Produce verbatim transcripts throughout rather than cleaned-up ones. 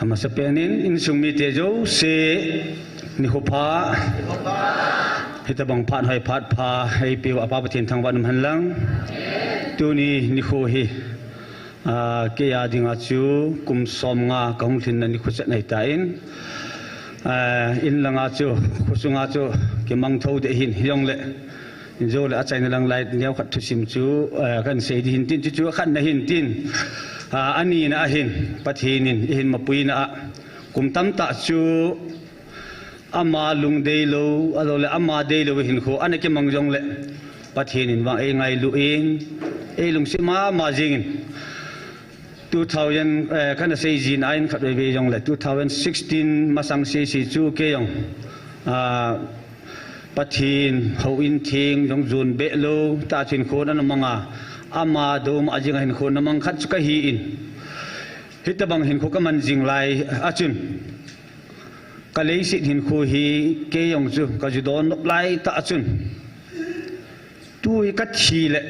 Amasapen in insung mite jouse nikho pha, hitabang phat hoi phat pha eipeu a Pa Pathen thangvah in umhen lang. Tuni nikho hi, a, kei a dinga chu kum som nga kahung lhinna nikho chet ahitan, a, in langa chu, khosunga chu kimang tho ding ahin, hijongle, injo le achaina lang lai neokhat thusim chu, a, kahin sei ding ahin tin, chuchu akhatna ahin tin, a, anina ahin, Pathen in eihin mapuina a, kum tamtah chu ama lungdeilou, ahilouleh ama deilou hinkho ana kimang jongle, Pathen in vang eingailu in, eilungset mama jingin. Two thousand, eh, kana seijin a in khatvei vei jongle, two thousand sixteen masang sese chu kei jong, a, Pathen houin theng jong jon behlou tah hinkho ana manga, ama douma jing a hinkho ana mang khat chu kahin. Hitabang hinkho kaman jing lai a chun, kaleiset hinkho hi kei jong chu kaju don nop laitah a chun, tu hi kathi le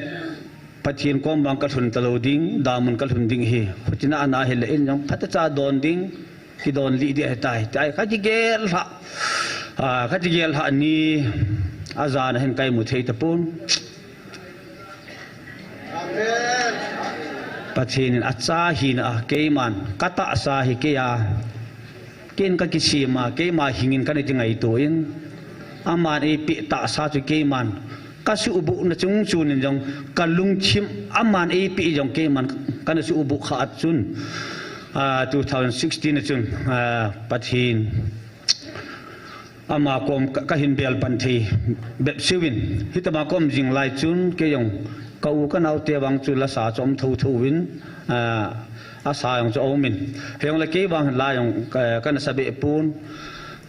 Pathen kom vang kalhun talou ding, damun kalhun ding ahi. Khutina ana hile in jong phatecha don ding, kidon lih ding ahitai, tia kakigel lhah, a, kakigel lhah ni, ajan a hin kaimu thei tapon. Pathen in acha hina a, keiman katahsa hi kei a, keiin kakisem a, keima hingin kana kingaito in, aman eipeh tahsa chu keiman kasuhbohna chungchon in jong, kalungthim aman eipeh jong keiman kana suhboh khah a chun, a, two thousand sixteen a chun, a, Pathen ama kom ka, kahin bel pan thei bep seuvin, hitama kaum jing lai chun kei jong ka u kanaote vang chu lasa chu aum thotho uvin, a, asa jong chu aumin. Hijongle kei vang la jong ka, kana sa behpon,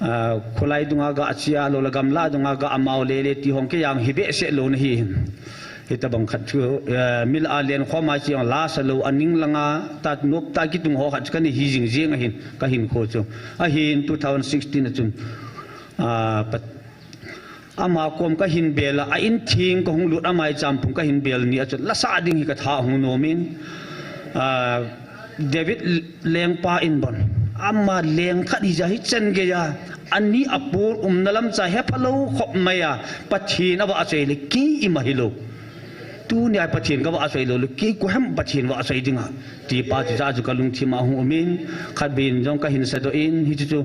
a, kholai dunga ga chia lou le gamlah dunga ga amao lele ti hong kei jong hi behseh lou nahi hin. Hitabang khat chu, eh, mil a lenkhom a cheng lasa lou aning langa ta nop ta kitung ho khat chu kana hi jingjing ahin, kahinkho chu. Ahin two thousand sixteen a chun, a, Pat-, ama kom kahin bel a, a in theng kahung lut a maicham phung kahin bel ni a chun lasa ding hi katha hung nomin, a, David lengpa in bon, ama leng khat hija hichan geiya, ani apon umna lamcha hephalou khop maiya, Pathen avahchoi le kei ima hilou. Tunia Pathen kavahchoi lou le kei koiham Pathen vahchoi dinga, tipa chu ja chu kalungthim a hung umin, khatvei in jong kahin sadoh in, hichu chu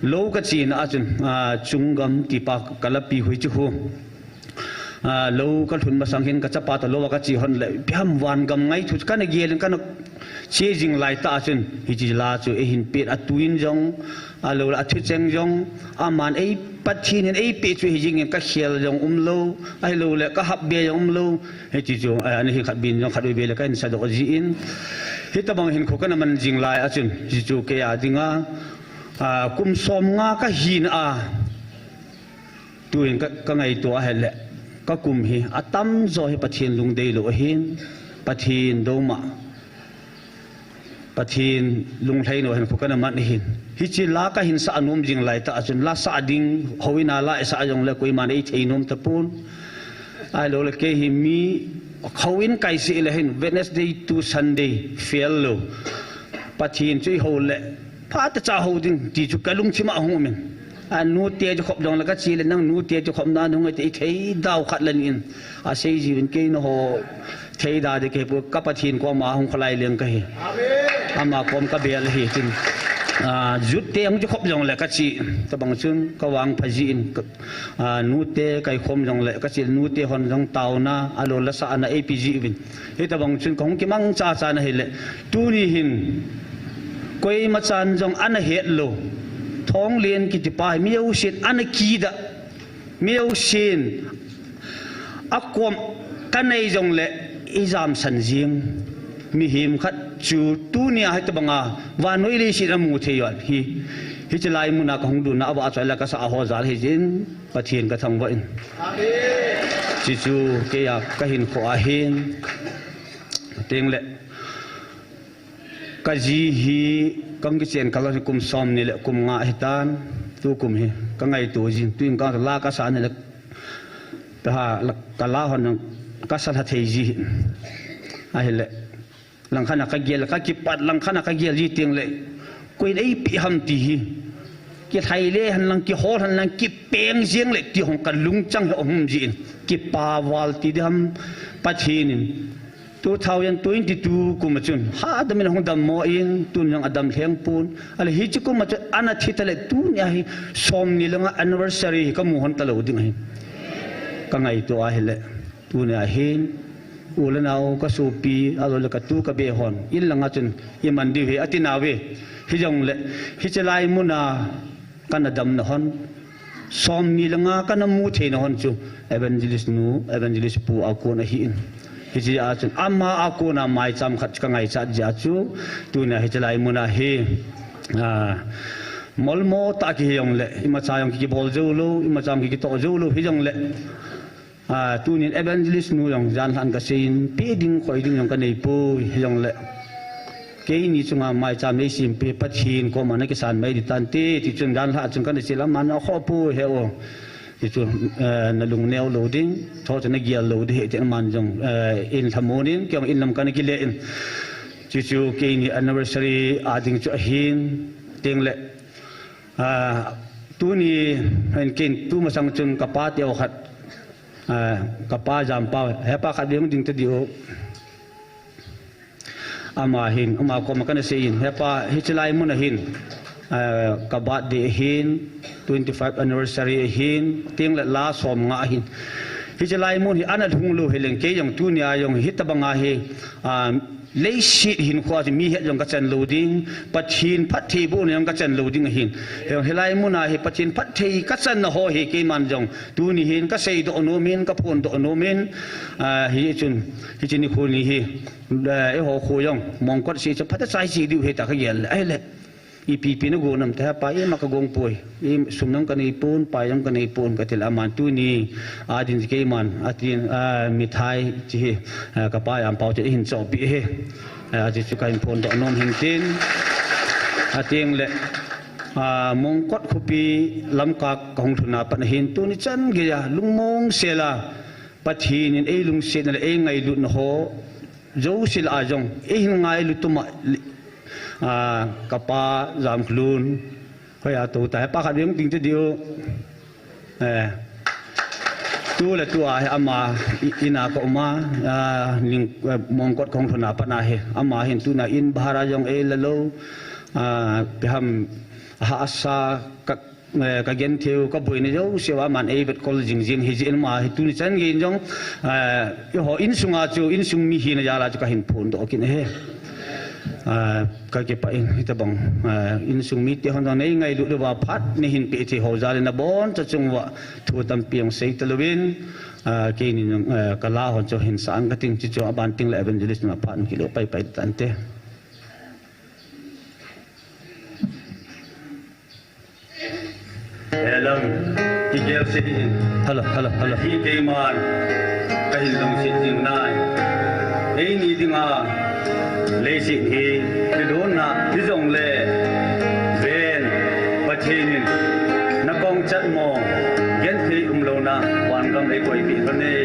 lou kachena a chun, a, Chunggam tipa kalapi hui chu khu. A, lou kalhun masang hin kachapa toh lou a kache hon le, ipi ham vangam ngaithu kana gel in kana che jing laitah a chun, hiche la chu eihin pet a tuin jong, ahilouleh athucheng jong, aman ei Pathen in eipeh chu hijingin kakhel jong umlou, ahilouleh kahapbe jong umlou, hiche chu, eh, ana hi khatvei in jong khatvei vei le kahin sadoh jin, hitabang hinkho kana man jing lai a chun, hiche chu kei a dinga, a, kum som nga kahina a, tuin ka, kangaito ahile, kakum hi atamjo hi Pathen lungdeilou ahin, Pathen douma, Pathen lunglhailou hinkho kana man ahin. Hiche la kahin sah nom jing laitah a chun, la sah ding, houin a la isah jongle koiman eithei nom tapon. Ahilouleh kei hi mi, houin kaisih le hin, Wednesday to Sunday, fail lou. Pathen chu ihou le, phatecha hou ding, ti chu kalungthim a hung umin. A, nute chu khop jongle kache le, nang nute chu khopna nung ite, ithei dau khat le ni in. Asei jiuvin kei nangho theida ding kahipoi, ka Pathen koma hung kholai leng kahi. Ama kom kabel ahi tin. A, jutte hung chu khop jongle kache, tabang chun kavangpha jin, ka, a, nute kaikhom jongle kache, nute hon jong taona, ahilouleh lasahna eipe jiuvin. Hitabang chun kahung kimang chacha na hile, tuni hin koimachan jong ana hetlou, Thonglen kitipa hi mi jousen ana kidah, mi jousen akom kanei jongle ijamsan jing mihem khat chu tunia hitabanga vannoi leiset amu thei jong hi, hiche lai muna kahung lutna avahchoi le kasah ho jal hijin Pathen kathangvah in. Hiche chu keiya kahinkho ahin, tengle kaji hi kahung kichen kal hi kum somni le kum nga ahitan, tukum hi kangaito jin, tuin kala kasa nile, ha, kala hon kasa lha thei ji ahile, langkhat a kagel, kakipat langkhat a kagel ji tengle, Koin eipeh ham ti hi. Kilhai le hen lang, kihol hen lang, kipeng jeng le ti hong kalungchang hi um jin. Kipa val ti ding ham Pathen in. Two thousand twenty-two kum a chun. Hadam in hong dammo in, tun jong adam lheng pon. Ahile hiche kum a chun, ana thi ta le tunia hi. Somni le nga anniversary hi kamu hon talou ding ahi. Kangaito ahile. Tunia hin, u le nao kasopi, ahilou le katu kabe hon, in langa chun, iman diu ahi, ati nauve. Hijongle, hiche lai muna, kana damna hon. Somni le nga kana mu theina hon chu, evangelist nu, evangelist pu a kon ahin. Hiche a chun, ama a kona maicham khat kangaichat jeh a chu, tunia hiche lai muna hi, a, molmo tah kihi jongle, imacha jong kikibol jou lou, imacha jong kikitoh jou lou, hijongle. A, tunin evangelist nu jong janlhah in kaseiyin, pe ding, khoi ding jong kanei poi, hijongle. Keini chunga maicham nei sempi, Pathen koma nakisan mai ding tante, ti chun janlhah chun kana sei le aman akhoh poi he o. Ti chu, eh, nalung neo lou ding, tho chu nagel lou ding, ti aman jong, eh, in lhamon in, kei jong in lam kana kile in. Ti chu keini anniversary a ding chu ahin, tengle. A, tuni, hen ken tumasang chun kapa teu khat, a, kapa Jampau, hepa khat veng ding tadiu. Ama hin, ama koma kana seiyin, hepa, hiche lai mun ahin, a, ka birthday ahin, twenty-five anniversary ahin, tengle la som nga ahin. Hiche lai mun hi ana lhung lou hileng kei jong tunia jong hitobanga hi, a, leiset hinkhoa chu mi het jong kachan lou ding, Pathen phattheibohna jong kachan lou ding ahin. Hilai muna hi Pathen phatthei kachanna ho hi keiman jong tuni hin kaseidoh nomin, kaphondoh nomin, a, hichun, hiche nikho ni hi, a, eiho kho jong, Mongkot seh chu phatah chai cheh diu ahi tia kagel le, ahile. Ipi ipi nagon am ti, hepa, ima kagong poi. Sum jong kanei pon, pai jong kanei pon, kati le aman tuni, adin keiman, atin, a, mithai, hiche hi, a, kapa Jampau chu eihin chohpeh ahi. A, hiche chu kahin phondoh nom hin tin. Atengle, a, Mongkot khopi Lamka kahung lhun a pat ahin tuni chan geiya, lungmong sela, Pathen in eilungsetna le eingailutna ho, jouse lah a jong, eihin ngailut tuma, a, kapa Jamkholun, hoiya tou ta, hepa khat veng ding tadiu, eh, tu le tua hi ama, i, ina ka um a, a, ling, eh, Mongkot kahung lhun a pat ahi, ama hin tuna in bhara jong eila lou, a, ipi ham, hahsa, ka, eh, kagenthei u, kaboina jouse u aman eivetkol jing jing ahi jeh in ama hi tuni chan geiyin jong, eh, eiho insunga chu, insung mi hina jal a chu kahin phondoh kit ahi. Eh, kakipah in hitobang, eh, insung mite hon jong neingailut uva phat neihin peh thei ho jal in nabonchauva thu tampi jong sei talouvin, eh, keinin jong, eh, kala hon chu hin san kating, hiche chu aban tengle evangelist na phat in kilo pai pai tante. Helang, kigel seh in. Hello, hello, hello. Hi keiman, kahin lungset jing nai. Eini dinga, leiset hi, kilhonna, hijongle, ven, Pathen in, nakong chatmo, genthei umlouna, vangam eikoipeh lhon e.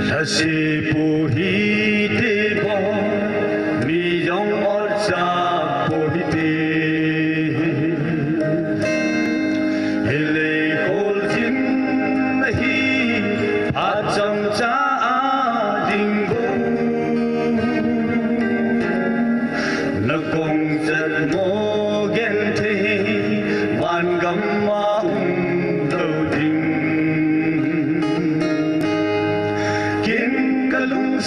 Lhase pu hite bou, mi jong ot sa pu hite. Hilai kholjin ahi, achang cha ading bou. Nakong chatmo genthei, vangam a umlou ding. Kin kalung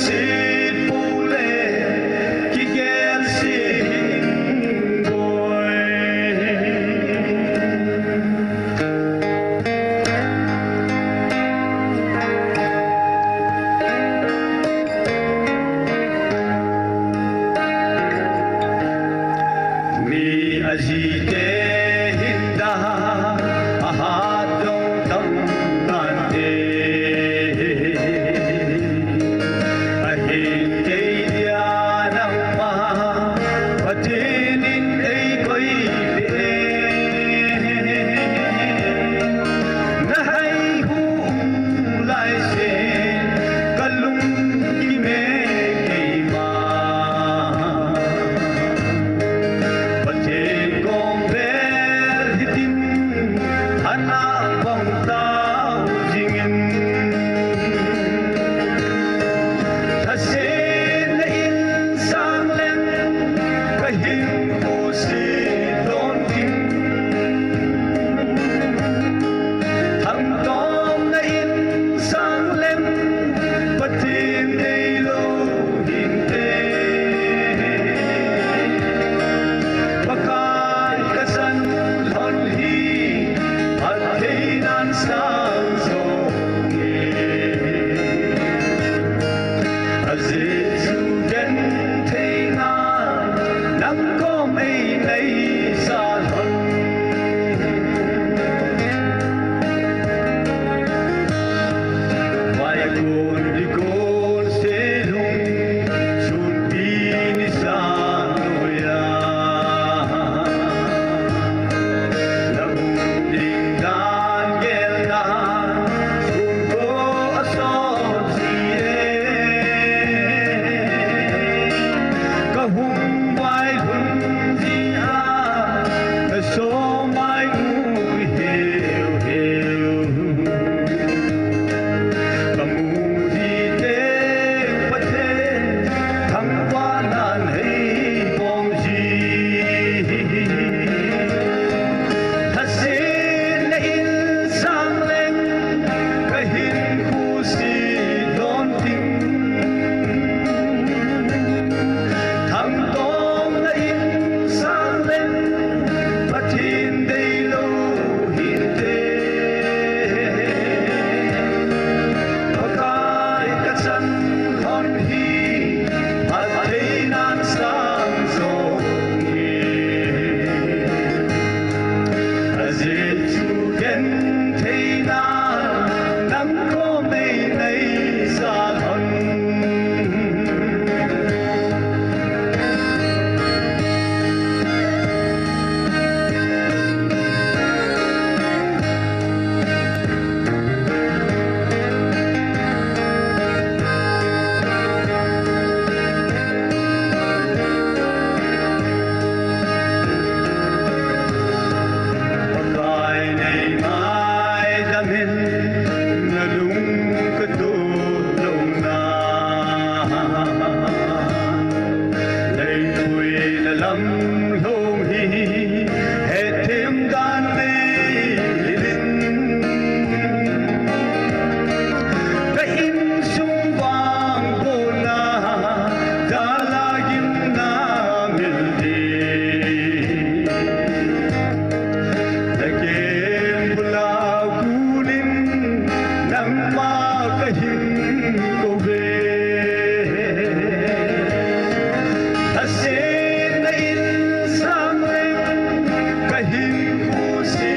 Lhung hi hethem dan nei in, ka insung vang bona, dala gimna mil di. Nakem bula kunin nangma kahin kouve. Asen na insang leng kahin pusi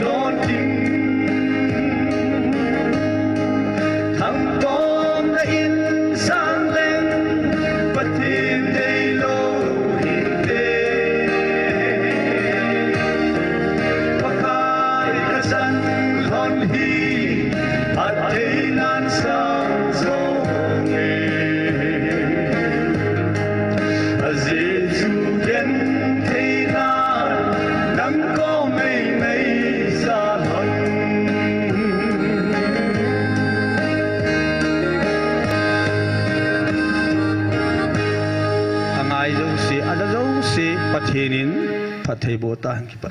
lon ding. Thangtom na insang leng Pathen deilou hinte. Pakai kachan lhon hi phattheinan sang jonge. A Jesu gentheina nang kom ei nei sa lhon. Angai jouse, ada jouse, Pathen in phatthei boh tahen. Kipa.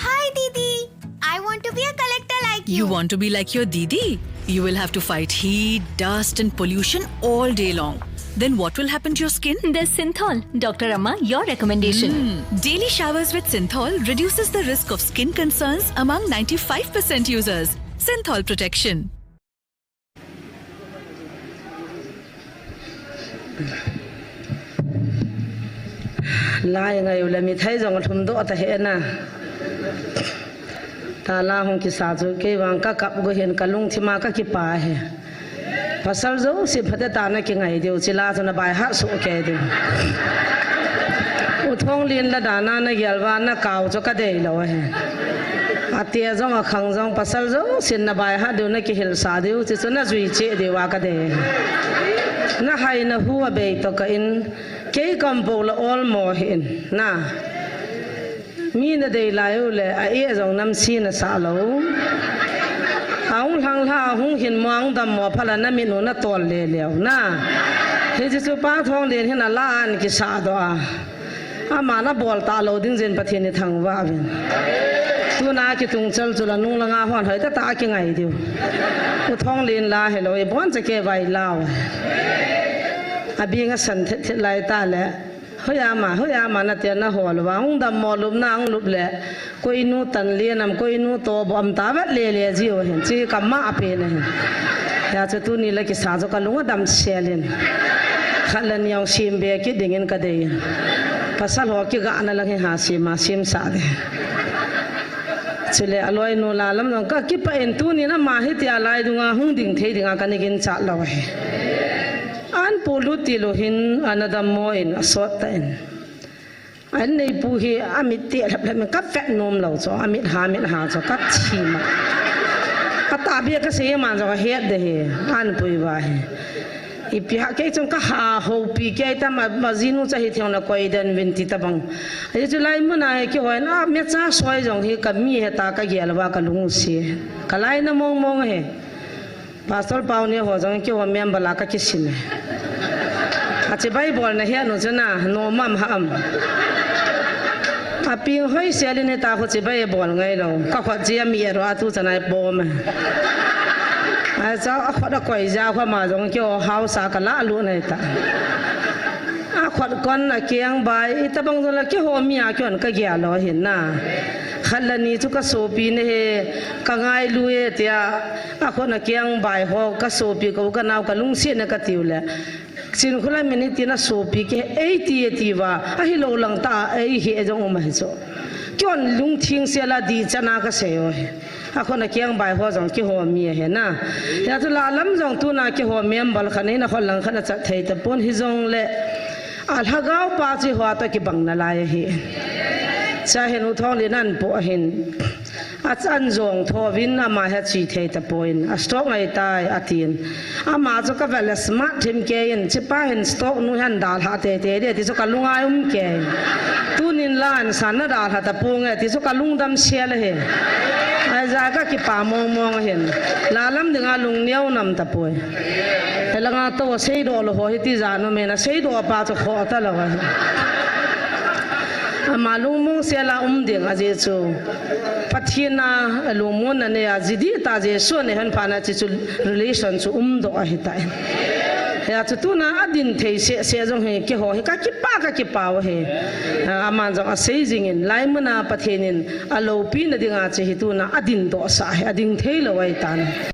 Hi, Didi. I want to be a collector like you. You want to be like your Didi? You will have to fight heat, dust, and pollution all day long. Then what will happen to your skin? There's Synthol. Doctor Amma, your recommendation. Hmm. Daily showers with Synthol reduces the risk of skin concerns among ninety-five percent users. Synthol protection. Lai ngai u le mithai jong lhum doh ta he na. Tala hung kisa chu kei vang ka kap go hin ka lungthim a ka kipa he. Pasal jouse phatah a na kingai diu, chila chu na baihat soh kei diu. U Thonglen la dan a na gel uva na kau chu ka dei lou he. Ate jong akhang jong pasal jousen na baihat diu, na kihilsa diu, chuchu na jui cheh diu a ka dei. Na hai na hu a bei tokah in, kei kaum pou la olmo hih in, na. Mi na dei lai u le, a-eh jong namse na sah lou. Ahung lhanglha, ahung hinmo, ahung dammo phat la na mit u na tol lele u, na. Hiche chu Pa Thonglen hin ala a ana kisah doh a. Ama na bol talou ding jeh in Pathen in thangvah uvin. Tuna kitung chal chu la nung langa hon hoitah tah a kingai diu. U Thonglen la hilou, ibon cha kei vai lau. Abeng a san thet thet lai tah le. Hoiya ma, hoiya ma na tia na hol uva. Hung dammo lupna hung lup le. Koinu tan le nam, koinu to bom ta vet lele jiu hin. Chi kama ape na hin. Hijeh chun tuni la kisa chu ka lung adam sel in. Khat le ni jong sem be kit ding in ka dei in. Pasal ho kigahna lang hi ha sem a sem sah ding. Chule aloinu la lam jong ka kipah in tuni na ama hitia lai dunga hung ding thei dinga ka ni ginchat lou hi. An pu lut tilou hin ana dammo in asot ta in. An neipu hi amit te lhap lhap in ka vet nom lou chu, amit ha, mit ha chu ka thim a. Atahbeh a ka sei man jong ahet de hi, an pui va hi. Ipi ha kei chun ka ha houpi kei ta ma, ma jinu cha hi theng na koi den vin ti tabang. Ahi chu lai mun a hi kihoi na, mecha soi jong hi ka mi heta ka gel uva ka lungsi. Ka lai na mong mong hi. Pastor Pau ni ho jong kihou member la ka kisin e. Achibai bol na hi anu chu na, no mam ha am. Aping hoi sel in hita khu chibai bol ngai lou. Ka khut chi ami ero atu chanai pom e. Acha akhut akoi ja khu ama jong kihou hausa ka la lu nai ta. Akhut kon akeng bai, itabang jong la kihou mi a kihon ka gel lou hin na. Khat le ni chu ka sopi na he, ka ngailu e tia. Akhut akeng bai ho, ka sopi ka u ka nao ka lungset na ka tiu le. Chin khula minute na sopi ke, ei ti, ei ti va, ahilou lang ta, ei he jong um ahi chu. Kihon lungthim sel a di chana ka sei u hi. Akhut akeng bai ho jong kihou mi ahi na. Hijeh chun la lam jong tuna kihou member khat in akhut lang khat achat thei tapon hijong le. Alhagao pa chu hou a toh kibang na lai ahi. Cha hin u Thonglen an pu ahin. Achan jong tho vin ama hi chi thei tapon. A stroke ngai tai atin. Ama chu ka vel a smart thim kei in, chi pa hin stroke nu hin dalha tei tei de, ti chu ka lunga um kei. Tunin la an san na dalha tapon e, ti chu ka lungdam sel ahi. Aija ka kipa mong mong hin. La lam dinga lungneo nam tapoi. Helanga to seidoh lou ho hiti jan um in, aseidoh pa chu khoh talou ahi. Ama lungmong sela um ding ajeh chu Pathen a lungmonna nei a, ji dihtah Jesu a nei hon phat na, chuche chu relation chu umdoh ahitai. Hia chu tuna adin thei seh seh jong hi keiho hi ka kipa, ka kipa u ahi. Ah, aman jong asei jing in, lai mun a Pathen in aloupina dinga chu hi tuna adindoh sah ahi, ading thei lou ahitan.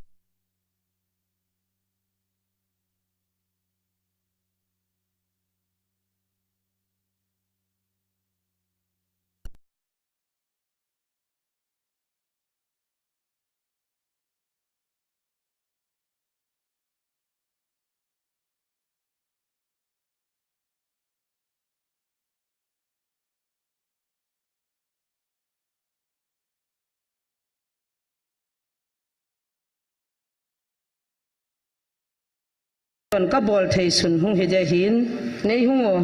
Kon ka bol thei sun hung hi ding ahin, nei hung o,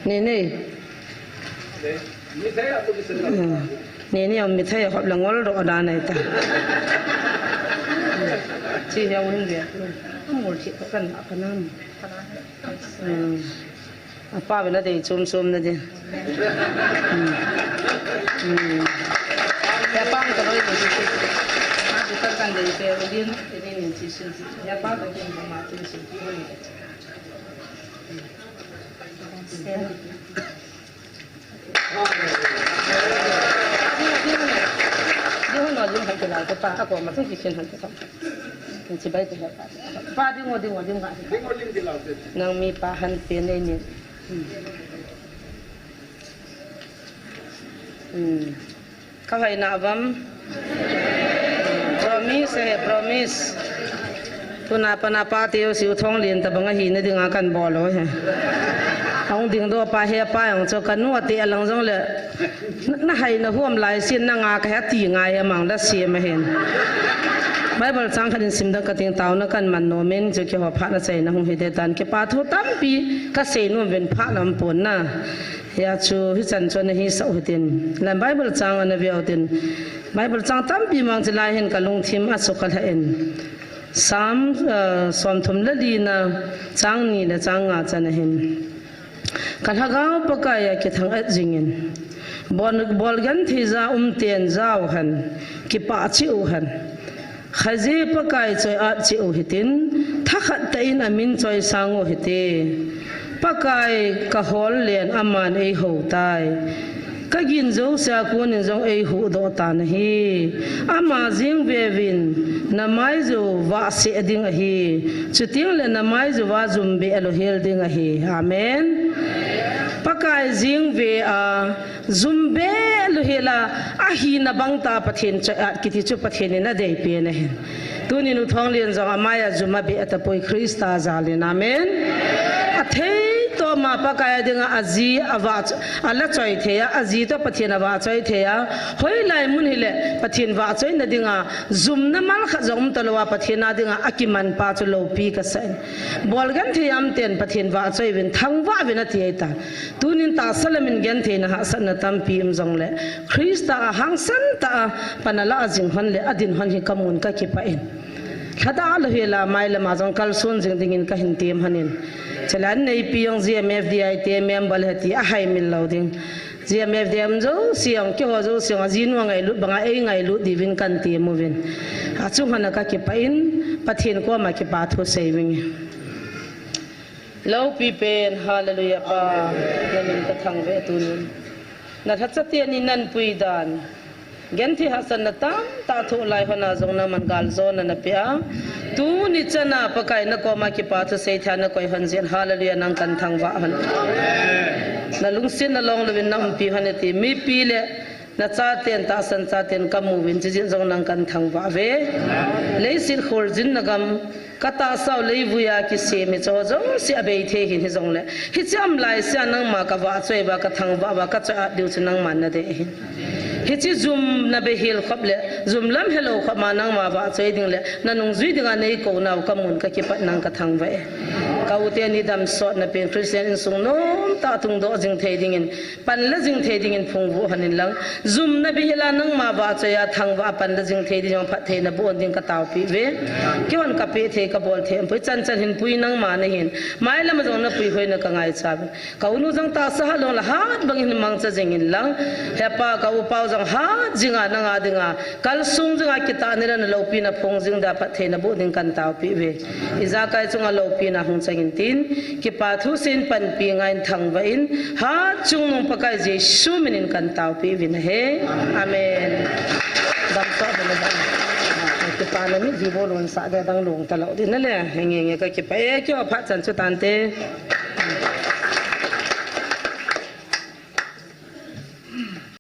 nei nei. Hmm. Nei nei, mithai hop la ngol doh dan ahi ta. Chi hiau hin ve. Amul thi kan ka nam. Hmm. Apa bela dei chom chom na dei. Hmm. Hmm. Ya pa ka loi ni. Ma tu ka kan dei pe o din, ni ni chi sin. Ya pa ka kin ma chi sin. Ding ho no, ding han te la te pa, ako ma thung ki sin han te pa. Kin chi bai te la pa. Pa ding ho, ding ho, ding ho. Nang mi pa han pe nei ni. Hmm. Ka hai na vam. Promise he, promise. Tuna pana pa teu si u thong lin ta bang ahi na dinga kan bol u he. Ahung dingdoh pa he pa jong chu ka nu ati alang jong le. Na, na hai na huam lai sin na nga ka he ti ngai amang la si ma hin. Bible chang khat in sim dang ka ting tao na kan man nom in chu keiho phat na chai na hung hi ding tan kipa thu tampi ka sei nom uvin phat lam pon na. Hia chu hichan chu ana hisah u hitin. Lam Bible chang ana ve u hitin. Bible chang tampi mang chu lai hin ka lungthim a sukha lha in. Psalm, eh, somthum le li na chang ni le chang nga chan ahin. Ka lhagao Pakai a kithang-at jing in. Bol, bol genthei ja um ten jao hen. Kipah cheh u hen. Khatvei Pakai choi-at cheh u hitin, thakhat tah in amin choisang u hite. Pakai ka hol len aman eiho tai. Ka gin jousea konin jong eihuhdoh tan ahi. Ama jing veuvin, na maiju vah seh ding ahi. Chuteng le na maiju va jum beh a luhel ding ahi. Amen. Pakai jing ve a, jum beh luhel a, ahina bang tah Pathen choi-at kiti chu Pathen in adei pen ahin. Tunin u Thonglen jong amai a jum abeh tapoi Christa jal in. Amen. Athei toma Pakai a dinga aji avah, ala choi thei a, aji toh Pathen avahchoi thei a. Hoilai mun hile Pathen vahchoina dinga jumna mal khat jong um talou a Pathen a dinga akiman pa chu loupi kasah in. Bol genthei a um ten Pathen vahchoi uvin, thangvah uvin ati ahitai. Tunin tahsa lamin gentheina hahsatna tampi um jongle, Christa a hangsan tah a pan ala jing hon le adin hon hi kamun kakipah in. Lhadah louhel a mailam a jong kalson jing dingin kahin tem hon in. Chule an neipi jong G M F D I te member le ti ahaimil lou ding. G M F D I um jouse jong, keiho jouse jong, ajinu angailut banga eingailut diuvin kan tem uvin. Achung hon a kakipah in, Pathen koma kipa thu sei uving. Loupi pen, hallelujah Pa, namin kathangvah e tunin. Nalhacha teni nanpui dan. Genthei hahsatna tamtah thoh lai hon a jong nangman galjona napeh a. Tuni chana Pakai nakoma kipa thu seithei a nakoi hon jeh in, hallelujah, nang kan thangvah hon. Nalungsetna long louvin naumpi hon e ti, mipi le nachaten, tahsan chaten kamu uvin, chujeh in jong nang kan thangvah uve. Leiset kholjinna gam, katahsa u leivui a kisem hicheho jouse abei thei hin hijongle, hiche um laisea nangma kavahchoi uva, kathangvah uva, kachoi-at diu chu nangman nadei ahin. Hiche jumna behel khop le jum lam helou khop ma nangma vahchoi ding le nanung jui dinga neikounau kamun kakipat nang kathangvah e. Ka u teni damsotna pen Christian insung nomtah tungdoh jing thei dingin, panla jing thei dingin phungvuh hon inlang, jumna behel a nangma vahchoi a thangvah a panla jing thei ding jong phatthei naboh ding kataopeh uve. Keihon kapeh thei kabol thei ampoi, chanchan hinpui nangma nahin, mailam a jong napuihoina kangaichavin. Ka unu jong tahsa hat lou le hat bangin mangcha jing inlang, hepa ka u pau jong hat jinga nanga dinga kalsong jinga kitahna le naloupina phong jing dia phatthei naboh ding kataopeh uve. Ijakai chunga loupina hung chang intin, kipa thusein panpi ngain thangvah in, hatchungnung Pakai Jesu minin kataopeh uvin ahi. Amen. Damsot le dam. Kipana mitdi bolun sa de dang lung talou ding nale. Henge nge kakipah e, keiho phat chan chu tante.